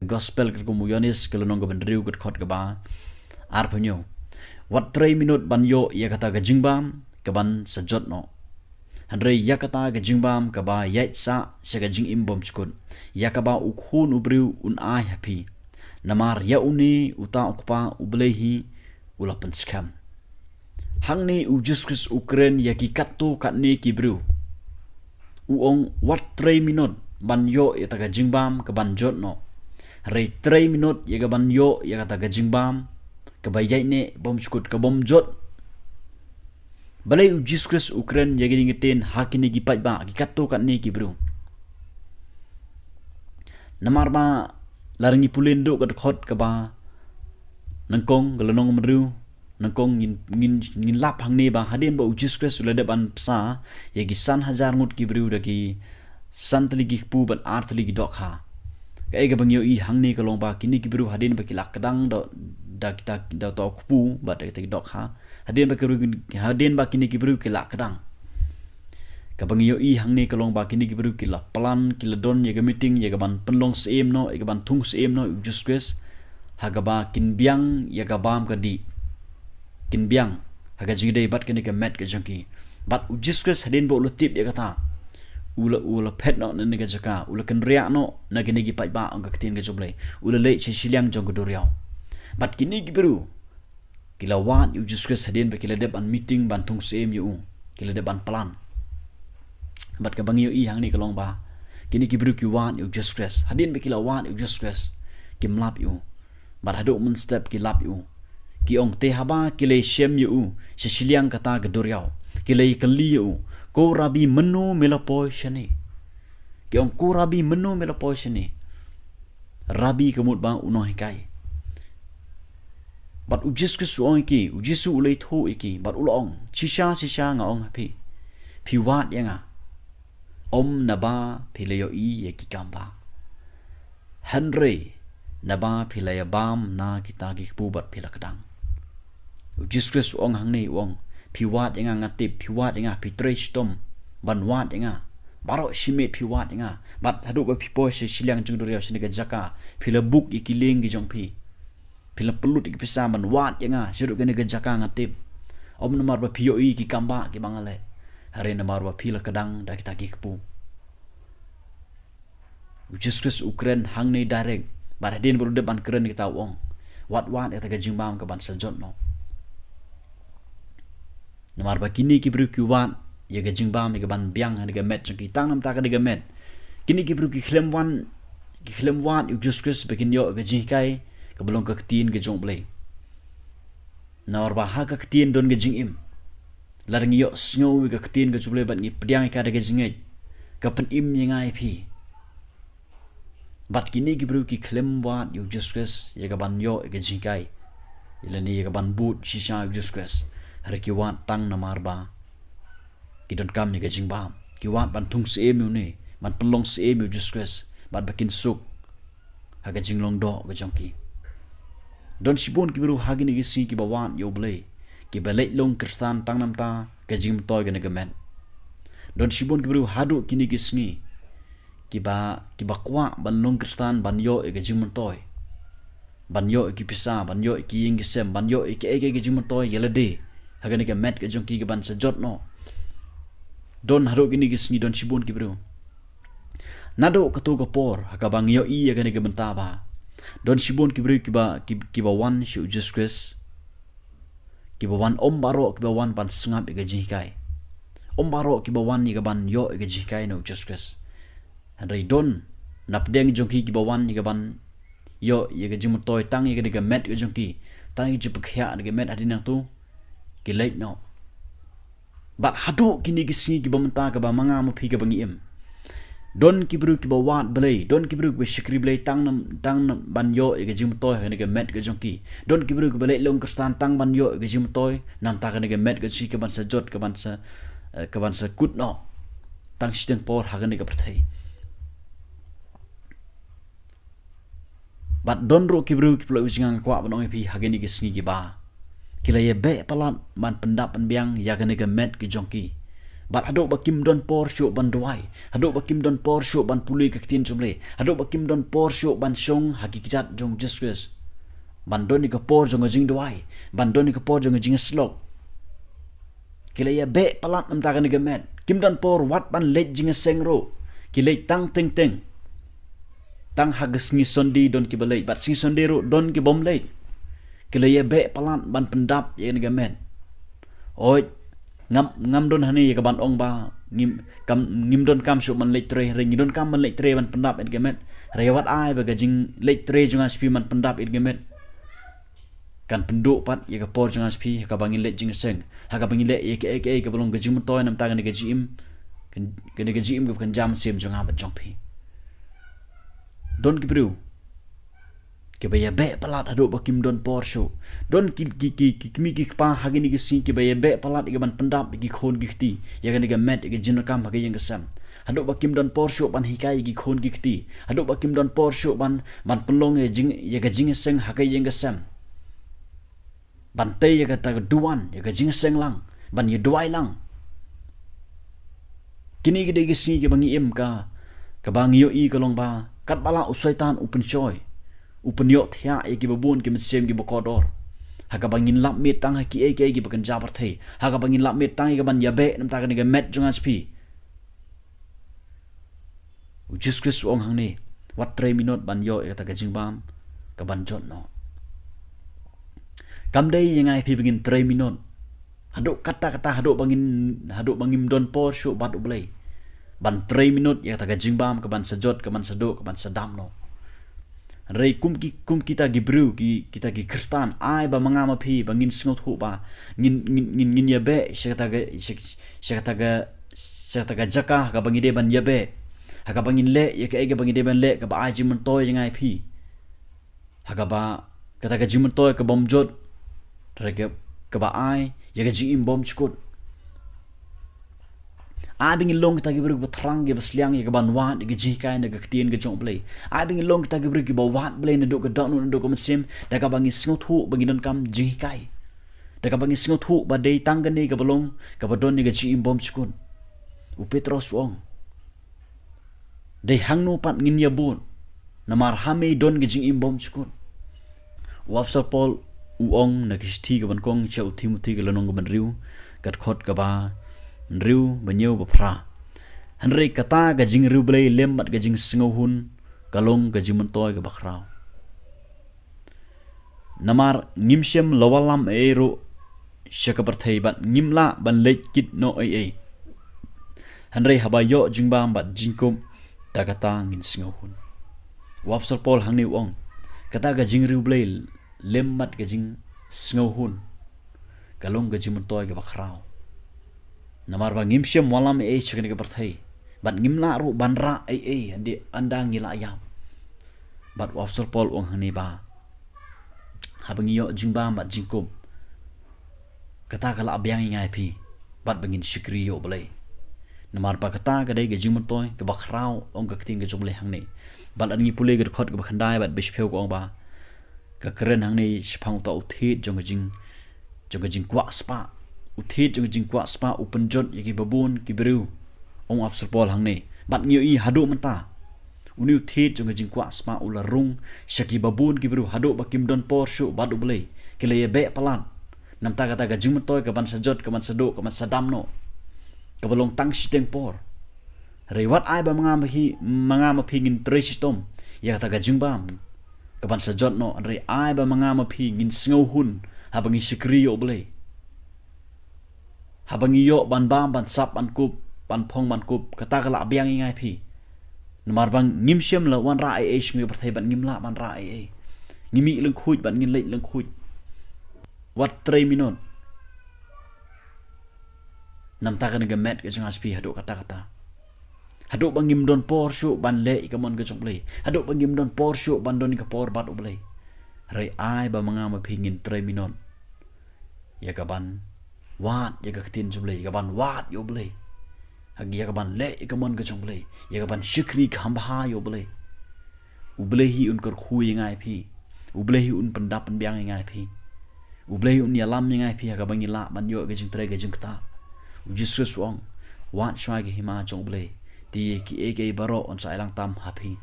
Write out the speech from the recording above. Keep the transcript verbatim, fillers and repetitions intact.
Gospel katkum u Ïoannis ka lynnong kaba hynriew ka dkhot kaba arphew hynñiew. Wat trei minot ban ïoh ïa kata ka jingbam ka ban sa jot noh. Hynrei ïa kata ka jingbam kaba ïaid sah sha ka jingim bymjukut, ïa kaba u Khun u briew un ai ha phi. Namar ïa une uta u Kpa u Blei hi u la pynskhem. Hangne u Jisu Khrist u kren ïa ki katto katne ki briew. U ong wat trei minot ban ïoh ïa kata ka jingbam ka ban jot noh. Hynrei trei minot ïa ka ban ïoh ïa kata ka jingbam kaba ïaid ne bymjukut ka bym jot. Balei u Jisu Khrist u kren ïa kine ki ktien ha kine ki paidbah ki katto katne ki briew? Namar ba lada ngi pule naduh ka dkhot kaba nyngkong ka lynnong kaba hynriew, nyngkong ngin, ngin, ngin lap hangne ba hadien ba u Jisu Khrist u la dep ban bsa ïa ki san hajar ngut ki briew da ki san tylli ki kpu bad ar tylli ki dohkha. Kaei kaba ngi ïohi hangne ka long ba kine ki briew hadien ba ki la kdang da, da kita, da uta u kpu bad da kita ki dohkha. Hadien ba ki briew, hadien ba kine ki briew ki la kdang, kaba ngi ïohi hangne ka long ba kine ki briew ki la plan, ki la don ïa ka meeting ïa ka ban pynlong syiem noh, ïa ka ban thung syiem noh ïa u Jisu Khrist, ha kaba kin biang ïa ka bam ka dih. Kin biang ha ka jingïadei bad kane ka met ka jong ki. Bad u Jisu Khrist hadien ba u la tip ïa kata, u la, u la phet noh na kane ka jaka, u la kynriah noh na kine ki paidbah, ong ka ktien ka jong U Blei, u la leit sha shiliang jong ka duriaw. Bad kine ki briew ki la wad ïa u Jisu Khrist hadien ba ki la dep ban meeting ban thung syiem ïa u, ki la dep ban plan. Bad kaba ngi ïohi hangne ka long ba kine ki briew ki wad ïa u Jisu Khrist. Hadien ba ki la wad ïa u Jisu Khrist, kim lap ïa u. Bad haduh mynstep ki lap ïa u. Ki ong, te haba ki la ïashem ïa u sha shiliang kata ka duriaw, ki la ïakylli ïa u, ko Rabbi, mynno me la poi shane? Ki ong, ko Rabbi, mynno me la poi shane? Rabbi ka mut ba u nonghikai. Bad u Jisu Khrist u ong ïa ki, u Jisu u la ïathuh ïa ki bad u la ong, shisha shisha nga ong ha phi, phi wad ïa nga, ym naba phi la ïohi ïa ki kambah, hynrei naba phi la ïabam na kita ki kpu bad phi la kdang. U Jisu Khrist u ong hangne, u ong, phi wad ïa nga, nga tip, phi wad ïa nga, phi trei shitom ban wad ïa nga. Baroh shi miet phi wad ïa nga. Bad haduh ba phi poi sha shiliang jong ka duriaw, sha kane ka jaka, phi la buk ïa ki lieng ki jong phi. Phi la pynlut ïa ki pisa ban wad ïa nga shaduh kane ka jaka, nga tip. Ym namar ba phi ïohi ïa ki kambah kiba nga leh, hynrei namar ba phi la kdang da kita ki kpu. U Jisu Khrist u kren hangne direct. Bad hadien ba u dep ban kren kita u ong, wat wad ïa kata ka jingbam ka ban sa jot noh. Namar ba kine ki briew ki wad ïa ka jingbam ïa ka ban biang ha kane ka met jong ki, tang namar kane ka met. Kine ki briew ki khlem wad, ki khlem wad ïa u Jisu Khrist ba kin ïoh ïa ka jinghikai kaba long ka ktien ka jong U Blei. Namar ba ha ka ktien don ka jingim. Lada ngi ïohsngew ïa ka ktien ka jong U Blei bad ngi pdiang ïa ka da ka jingngeit, ka pynim ïa nga ïa phi. Bad kine ki briew ki khlem wad ïa u Jisu Khrist ïa ka ban ïoh ïa ka jinghikai, ïa lane ïa ka ban bud shisha ïa u Jisu Khrist. Hynrei ki wad tang namar ba ki donkam ïa ka jingbam. Ki wad ban thung syiem ïa une, ban pynlong syiem ïa u Jisu Khrist, bad ba kin suk ha ka jinglong doh ka jong ki. Don shibun ki briew ha kine ki sngi kiba wad ïa U Blei, kiba leit long Khristan tang namar ka jingmyntoi kane ka met. Don shibun ki briew haduh kine ki sngi kiba, kiba kwah ban long Khristan, ban ïoh ïa ka jingmyntoi, ban ïoh ïa ki pisa, ban ïoh ïa ki ïing ki sem, ban ïoh ïa kiei kiei ki jingmyntoi ïa lade ha kane ka met ka jong ki ka ban sa jot noh. Don haduh kine ki sngi, don shibun ki briew. Naduh kato ka por ha kaba ngi ïohi ïa kane ka bynta ba don shibun ki briew kiba, ki, kiba wan sha u Jisu Khrist, kiba wan, ym baroh kiba wan ban sngap ïa ka jinghikai. Ym baroh kiba wan ïa ka ban ïoh ïa ka jinghikai na u Jisu Khrist. Hynrei don napdeng jong ki kiba wan ïa ka ban ïoh ïa ka jingmyntoi tang ïa kane ka met ka jong ki, tang ïa ka jingpynkhiah na ka met, hadien nangta ki leit noh. Bad haduh kine ki sngi kiba mynta, kaba ma nga ma phi kaba ngi im, don ki briew kiba wad Blei, don ki briew kiba shakri Blei tang nam, tang nam ban ïoh ïa ka jingmyntoi ha kane ka met ka jong ki. Don ki briew kiba leit long Khristan tang ban ïoh ïa ka jingmyntoi namar kane ka met ka jong ki ka ban sa jot, ka ban sa, eh, ka ban sa kut noh tang shiteng por ha kane ka pyrthei. Bad don ruh ki briew kiba la ïohi, nga kwah ban ong ïa phi ha kine ki sngi kiba, ki la ïabeh palat ban pyndap pynbiang ïa kane ka met ka jong ki. Bad haduh ba kim don por shuh ban duwai, haduh ba kim don por shuh ban pule ka ktien jong U Blei, haduh ba kim don por shuh ban shong ha ki kjat jong U Jisu Khrist, ban don ïa ka por jong ka jingduwai, ban don ïa ka por jong ka jingïasyllok, ki la ïabeh palat namar kane ka met. Kim don por wat ban leit jingïaseng ruh, ki leit tang teng teng. Tang ha ka sngi Sunday don kiba leit, bad sngi Sunday ruh don kibym leit. Ki la ïabeh palat ban pyndap ïa kane ka met. Oi, ngam, ngam don hangne ïa kaban ong ba ngim, kam, ngim donkam shuh ban leit trei, hynrei ngi donkam ban leit trei ban pyndap ïa kane ka met. Hynrei wat ai ba ka jingleit trei jong nga sha phi ban pyndap ïa kane ka met kan pynduh pat ïa ka por jong nga sha phi ha kaba ngin leit jingïaseng, ha kaba ngin leh ïa kaei kaei kaba long ka jingmyntoi namar kane ka jingim, kan, kane ka jingim kaba kynja mynsiem jong nga bad jong phi. Don ki briew kiba ïabeh palat haduh ba kim don por shuh. Don ki, ki, ki, ki kmie ki kpa ha kine ki sngi kiba ïabeh palat ïa kaban pyndap ïa ki khun ki kti ïa kane ka met, ïa ka jingdonkam ha ka ïing ka sem. Haduh ba kim don por shuh ban hikai ïa ki khun ki kti, haduh ba kim don por shuh ban, ban pynlong ïa jing, ïa ka jingïaseng ha ka ïing ka sem, ban tei ïa kata ka duwan, ïa ka jingïaseng lang, ban ïaduwai lang. Kine ki dei ki sngi kiba ngi im, ka, kaba ngi ïohi ka long ba katba lah u Soitan u pynshoi, u pynïohthiah ïa kiba bun ki mynsiem kiba kordor, ha kaba ngin lap miet tang ha kiei kiei kiba kynja pyrthei, ha kaba ngin lap miet tang ïa kaban ïabeh namar kane ka met jong nga sha phi. U Jisu Khrist u ong hangne, wat trei minot ban ïoh ïa kata ka jingbam kaban jot noh. Kam dei ïa nga ïa phi ba ngin trei minot haduh katta katta, haduh ba ngin, haduh ba ngim don por shuh bad U Blei ban trei minot ïa kata ka jingbam kaban sa jot, kaban sa duh, kaban sa dam noh. Hynrei kum ki, kum kita ki briew, ki, kita ki Khristan, ai ba ma nga ma phi ba ngin sngewthuh ba ngin, ngin, ngin, ngin ïabeh sha kata ka, sha, sha kata ka, sha kata ka jaka ha kaba ngi dei ban ïabeh, ha kaba ngin leh ïa kaei kaba ngi dei ban leh kaba ai jingmyntoi ïa nga ïa phi, ha kaba kata ka jingmyntoi kabym jot, hynrei ka, kaba ai ïa ka jingim bymjukut. Ai ba ngin long kita ki briew kiba thrang, kiba sliang ïa kaban wad ïa ka jinghikai na ka ktien ka jong U Blei. Ai ba ngin long kita ki briew kiba wad Blei naduh ka dohnud, naduh ka mynsiem, da kaba ngin sngewthuh ba ngin donkam jinghikai, da kaba ngin sngewthuh ba dei tang kane kaba long kaba don ïa ka jingim bymjukut. U Petros u ong, dei hangno pat ngin ïabud, namar ha me don ka jingim bymjukut. U Apostol Paul u ong na ka shithi kaban kong sha u Timothi ka lynnong kaba hynriew, ka dkhot kaba hynriew, ba hynñiew, ba phra: Hynrei kata ka jingriewblei lem bad ka jingsngewhun ka long ka jingmyntoi kaba khraw. Namar ngim shym la wallam ei ei ruh sha ka pyrthei, bad ngim lah ban leit kit noh ei ei. Hynrei haba ïoh jingbam bad jingkup, da kata ngin sngewhun. U Apostol Paul hangne u ong, kata ka jingriewblei lem bad ka jingsngewhun ka long ka jingmyntoi kaba khraw. Namar ba ngim shym wallam ei ei sha kane ka pyrthei, bad ngim lah ruh ban rah ei ei hadien ynda ngi la ïap. Bad u Apostol Paul u ong hangne ba haba ngi ïoh jingbam bad jingkup, kata ka lah biang ïa nga ïa phi bad ba ngin shakri ïa U Blei. Namar ba kata ka dei ka jingmyntoi kaba khraw, ong ka ktien ka jong U Blei hangne. Bad lada ngi pule ka dkhot kaba khyndai bad ba shiphew, ka ong ba, ka kren hangne shaphang uta u thied jong ka jing, jong ka jingkwah spah. U thied jong ka jingkwah spah u pynjot ïa kiba bun ki briew, ong u Apostol Paul hangne. Bad ngi ïohi haduh mynta, une u thied jong ka jingkwah spah u la rung sha kiba bun ki briew haduh ba kim don por shuh bad U Blei. Ki la ïabeh palat namar kata ka jingmyntoi kaban sa jot, kaban sa duh, kaban sa dam noh, kaba long tang shiteng por. Hynrei wat ai ba ma nga ma phi, ma nga ma phi ngin trei shitom ïa kata ka jingbam kaban sa jot noh, hynrei ai ba ma nga ma phi ngin sngewhun haba ngi shakri ïa U Blei. Haba ngi ïoh ban bam, ban sap, ban kup, ban phong, ban kup, kata ka lah biang ïa nga ïa phi. Namar ba ngim shym la wanrah ei ei sha kane ka pyrthei, bad ngim lah ban rah ei ei. Ngin mih lyngkhuid bad ngin leit lyngkhuid. Wat trei minot namar kane ka met ka jong nga sha phi haduh katta katta. Haduh ba ngim don por shuh ban leh ïa ka mon ka jong U Blei, haduh ba ngim don por shuh ban don ïa ka por bad U Blei, hynrei ai ba ma nga ma phi ngin trei minot ïa kaban wad ïa ka ktien jong U Blei, ïa kaban wad ïa U Blei, ha, ïa kaban leh ïa ka mon ka jong U Blei, ïa kaban shakri kham bha ïa U Blei. U Blei hi un kyrkhu ïa nga ïa phi. U Blei hi un pyndap pynbiang ïa nga ïa phi. U Blei hi un ïalam ïa nga ïa phi ha kaba ngi lah ban ïoh ka jingtrei ka jingktah. U Jisu Khrist u ong, Wad shuwa ïa ka hima jong U Blei, te ïa kiei kiei baroh un sa ïalang tam ha phi.